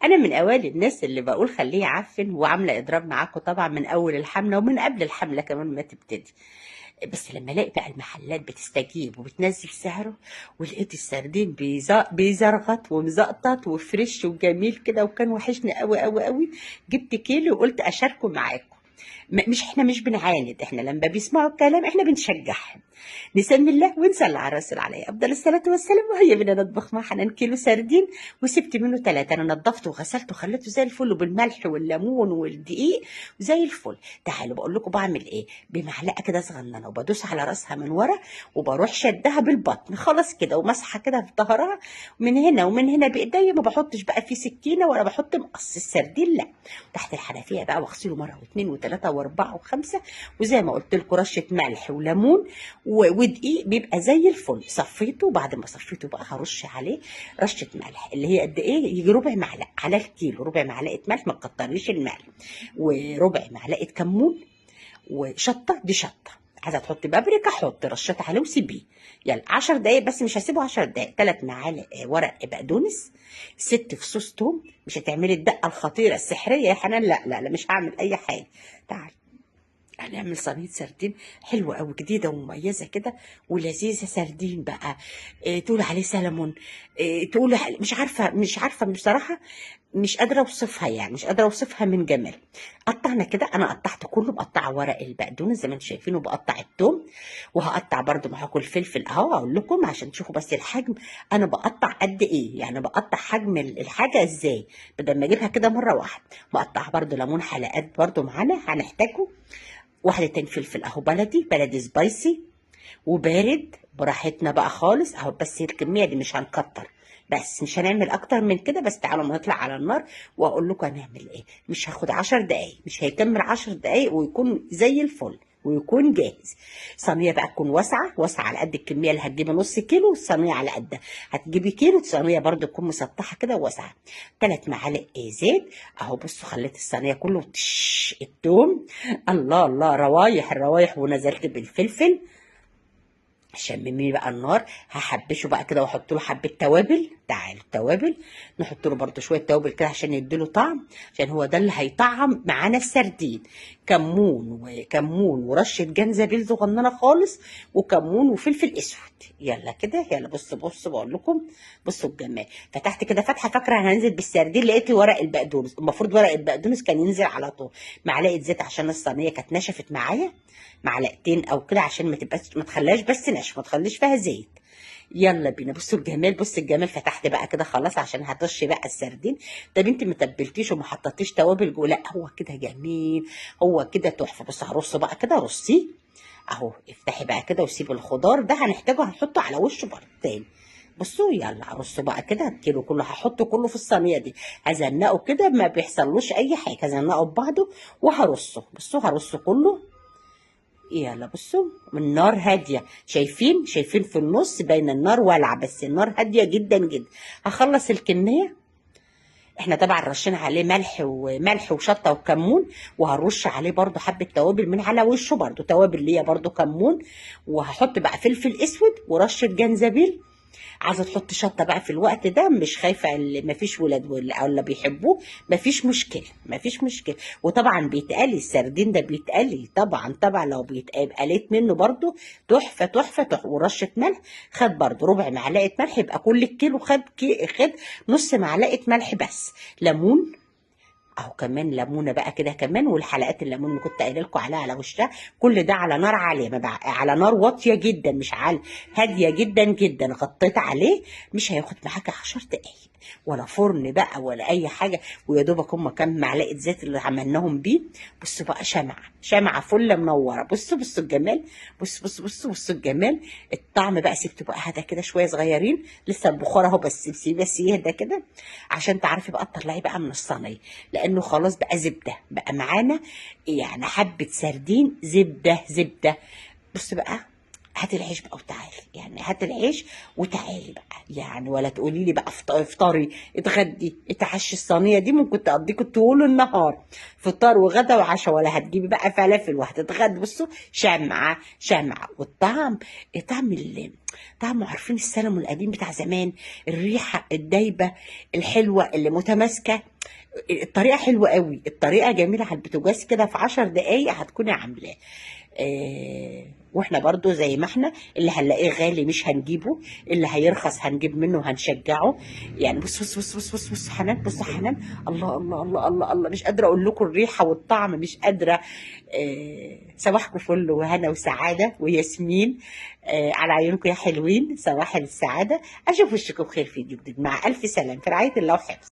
انا من اوائل الناس اللي بقول خليه يعفن، وعامله اضراب معاكم طبعا من اول الحملة ومن قبل الحملة كمان ما تبتدي. بس لما الاقي بقى المحلات بتستجيب وبتنزل سعره، ولقيت السردين بيزرغط ومزقطط وفريش وجميل كده، وكان وحشني قوي قوي قوي. جبت كيلو وقلت اشاركه معاكم. مش احنا مش بنعاند، احنا لما بيسمعوا الكلام احنا بنشجعهم. نسمي الله ونصلي على الرسول عليه افضل الصلاة والسلام. وهيا بينا نطبخ مع حنان كيلو سردين، وسبت منه 3. انا نظفته وغسلته وخليته زي الفل، وبالملح والليمون والدقيق زي الفل. تعالوا بقول لكم بعمل ايه. بمعلقه كده صغننه وبدوس على راسها من ورا، وبروح شدها بالبطن خلاص كده، ومسحه كده في ظهرها من هنا ومن هنا بايديا. ما بحطش بقى في سكينة ولا بحط مقص السردين، لا، تحت الحنفية بقى، واغسله مرة واثنين وثلاثة واربعة وخمسة. وزي ما قلت لكم رشه ملح وليمون ودقيق، بيبقى زي الفل. صفيته، وبعد ما صفيته بقى هرش عليه رشه ملح اللي هي قد ايه، يجي ربع معلقه على الكيلو، ربع معلقه ملح، ما تكتريش الملح، وربع معلقه كمون وشطه. دي شطه، عايزه تحطي بابريكا حط رشات عليه وسيبيه يلا 10 دقايق بس، مش هسيبه 10 دقايق. 3 معالق ورق بقدونس، 6 فصوص توم. مش هتعملي الدقة الخطيرة السحريه يا حنان، لا لا لا، مش هعمل اي حاجة. تعال هنعمل صينية سردين حلوة أوي، جديدة ومميزة كده ولذيذة. سردين بقى إيه تقول عليه سلمون، إيه تقول مش عارفة، مش عارفة بصراحة، مش قادرة أوصفها، يعني مش قادرة أوصفها من جمال. قطعنا كده، أنا قطعت كله، بقطع ورق البقدونس زي ما انتم شايفينه، وبقطع التوم، وهقطع برده معاكم الفلفل أهو، أقول لكم عشان تشوفوا بس الحجم أنا بقطع قد إيه، يعني بقطع حجم الحاجة إزاي بدل ما أجيبها كده مرة واحدة. بقطع برده ليمون حلقات برده معانا هنحتاجه، واحدة تاني فلفل اهو بلدي، بلدي سبايسي وبارد براحتنا بقى خالص اهو. بس الكمية دي مش هنكتر، بس مش هنعمل اكتر من كده. بس تعالوا ما نطلع على النار واقول لكم هنعمل ايه. مش هاخد 10 دقايق، مش هيكمل 10 دقايق ويكون زي الفل ويكون جاهز. صينية بقى تكون واسعة، واسعة على قد الكمية اللي هتجيبي، نص كيلو الصينية على قدها، هتجيبي كيلو صينية برده تكون مسطحة كده واسعة. 3 معالق زيت اهو. بصوا خليت الصينية كله تش التوم، الله الله، روايح الروايح. ونزلت بالفلفل، شممي بقى النار. هحبشه بقى كده واحط له حبه توابل. تعالوا التوابل نحط له برده شوية توابل كده عشان يديله طعم، عشان هو ده اللي هيطعم معانا السردين. كمون وكمون ورشه جنزبيل صغننه خالص، وكمون وفلفل اسود. يلا كده، يلا بصوا بصوا بقول لكم، بصوا الجمال. فتحت كده فتحه فاكره هننزل بالسردين، لقيت ورق البقدونس. المفروض ورق البقدونس كان ينزل على طول. معلقه زيت عشان الصينية كانت نشفت معايا، معلقتين او كده عشان ما تبقاش، ما تخليهاش بس ناشفة، ما تخليش فيها زيت. يلا بينا. بصوا الجمال، بصوا الجمال. فتحت بقى كده خلاص عشان هطش بقى السردين. طب انت ما تبلتيش وما حطيتيش توابل جوه؟ لا، هو كده جميل، هو كده تحفة. بصوا هرصه بقى كده، رصيه اهو. افتحي بقى كده وسيب الخضار ده هنحتاجه، هنحطه على وشه برده تاني. بصوا يلا هرصه بقى كده، الكيلو كله هحطه كله في الصينية دي، هزنقه كده ما بيحصلوش اي حاجة، هزنقه ببعضه وهرصه. بصوا هرصه كله. يلا بصوا، النار هادية، شايفين؟ شايفين في النص باين النار والعه، بس النار هادية جدا جدا. هخلص الكمية. احنا طبعا رشينا عليه ملح وملح وشطه وكمون، وهرش عليه برده حبه توابل من على وشه، برده توابل ليا برده كمون، وهحط بقى فلفل اسود ورشه جنزبيل. عايزه تحط شطه بقى في الوقت ده، مش خايفة اللي مفيش ولاد ولا بيحبوه، مفيش مشكلة، مفيش مشكلة. وطبعا بيتقلي السردين ده، بيتقلي طبعا طبعا، لو بيتقليت منه برده تحفة تحفة تحفة. ورشه ملح، خد برده ربع معلقه ملح، يبقى كل الكيلو خد نص معلقه ملح بس. ليمون اهو كمان، ليمونه بقى كده كمان، والحلقات الليمون اللي كنت قايله لكم عليها على وشها. كل ده على نار عالية، ما بقى على نار واطية جدا، مش عالية، هادية جدا جدا. غطيت عليه، مش هياخد معاك 10 دقايق ولا فرن بقى ولا اي حاجة، ويا دوبك هما كام معلقه زيت اللي عملناهم بيه. بصوا بقى، شمعة شمعة فله منورة. بصوا بصوا الجمال، بصوا بصوا بصوا بصوا الجمال. الطعم بقى سبته بقى هدا كده شوية صغيرين، لسه البخار اهو، بس بس يهدى كده عشان تعرفي بقى تطلعي بقى من الصينية، لانه خلاص بقى زبدة بقى معانا، يعني حبه سردين زبدة زبدة. بص بقى، هات العيش بقى وتعالي، يعني هات العيش وتعالي بقى، يعني ولا تقولي لي بقى افطري اتغدي اتعشي. الصينية دي ممكن تقضيكوا طول النهار فطار وغدا وعشاء، ولا هتجيبي بقى فلافل وهتتغدي. بصوا شمعة شمعة، والطعم طعم طعمه، عارفين السلمون القديم بتاع زمان، الريحة الدايبه الحلوة اللي متماسكة. الطريقة حلوة قوي، الطريقة جميلة على البوتاجاز كده، في 10 دقايق هتكوني عاملاه. واحنا برضو زي ما احنا، اللي هنلاقيه غالي مش هنجيبه، اللي هيرخص هنجيب منه وهنشجعه. يعني بص بص بص بص بص بص حنان، بص حنان، الله الله الله الله الله، مش قادرة اقول لكم الريحة والطعم، مش قادرة. صباحكم فل وهنا وسعادة وياسمين، على عيونكم يا حلوين، صباح السعادة. اشوف وشكم بخير في فيديو جديد، مع الف سلامه، في رعاية الله وحفظه.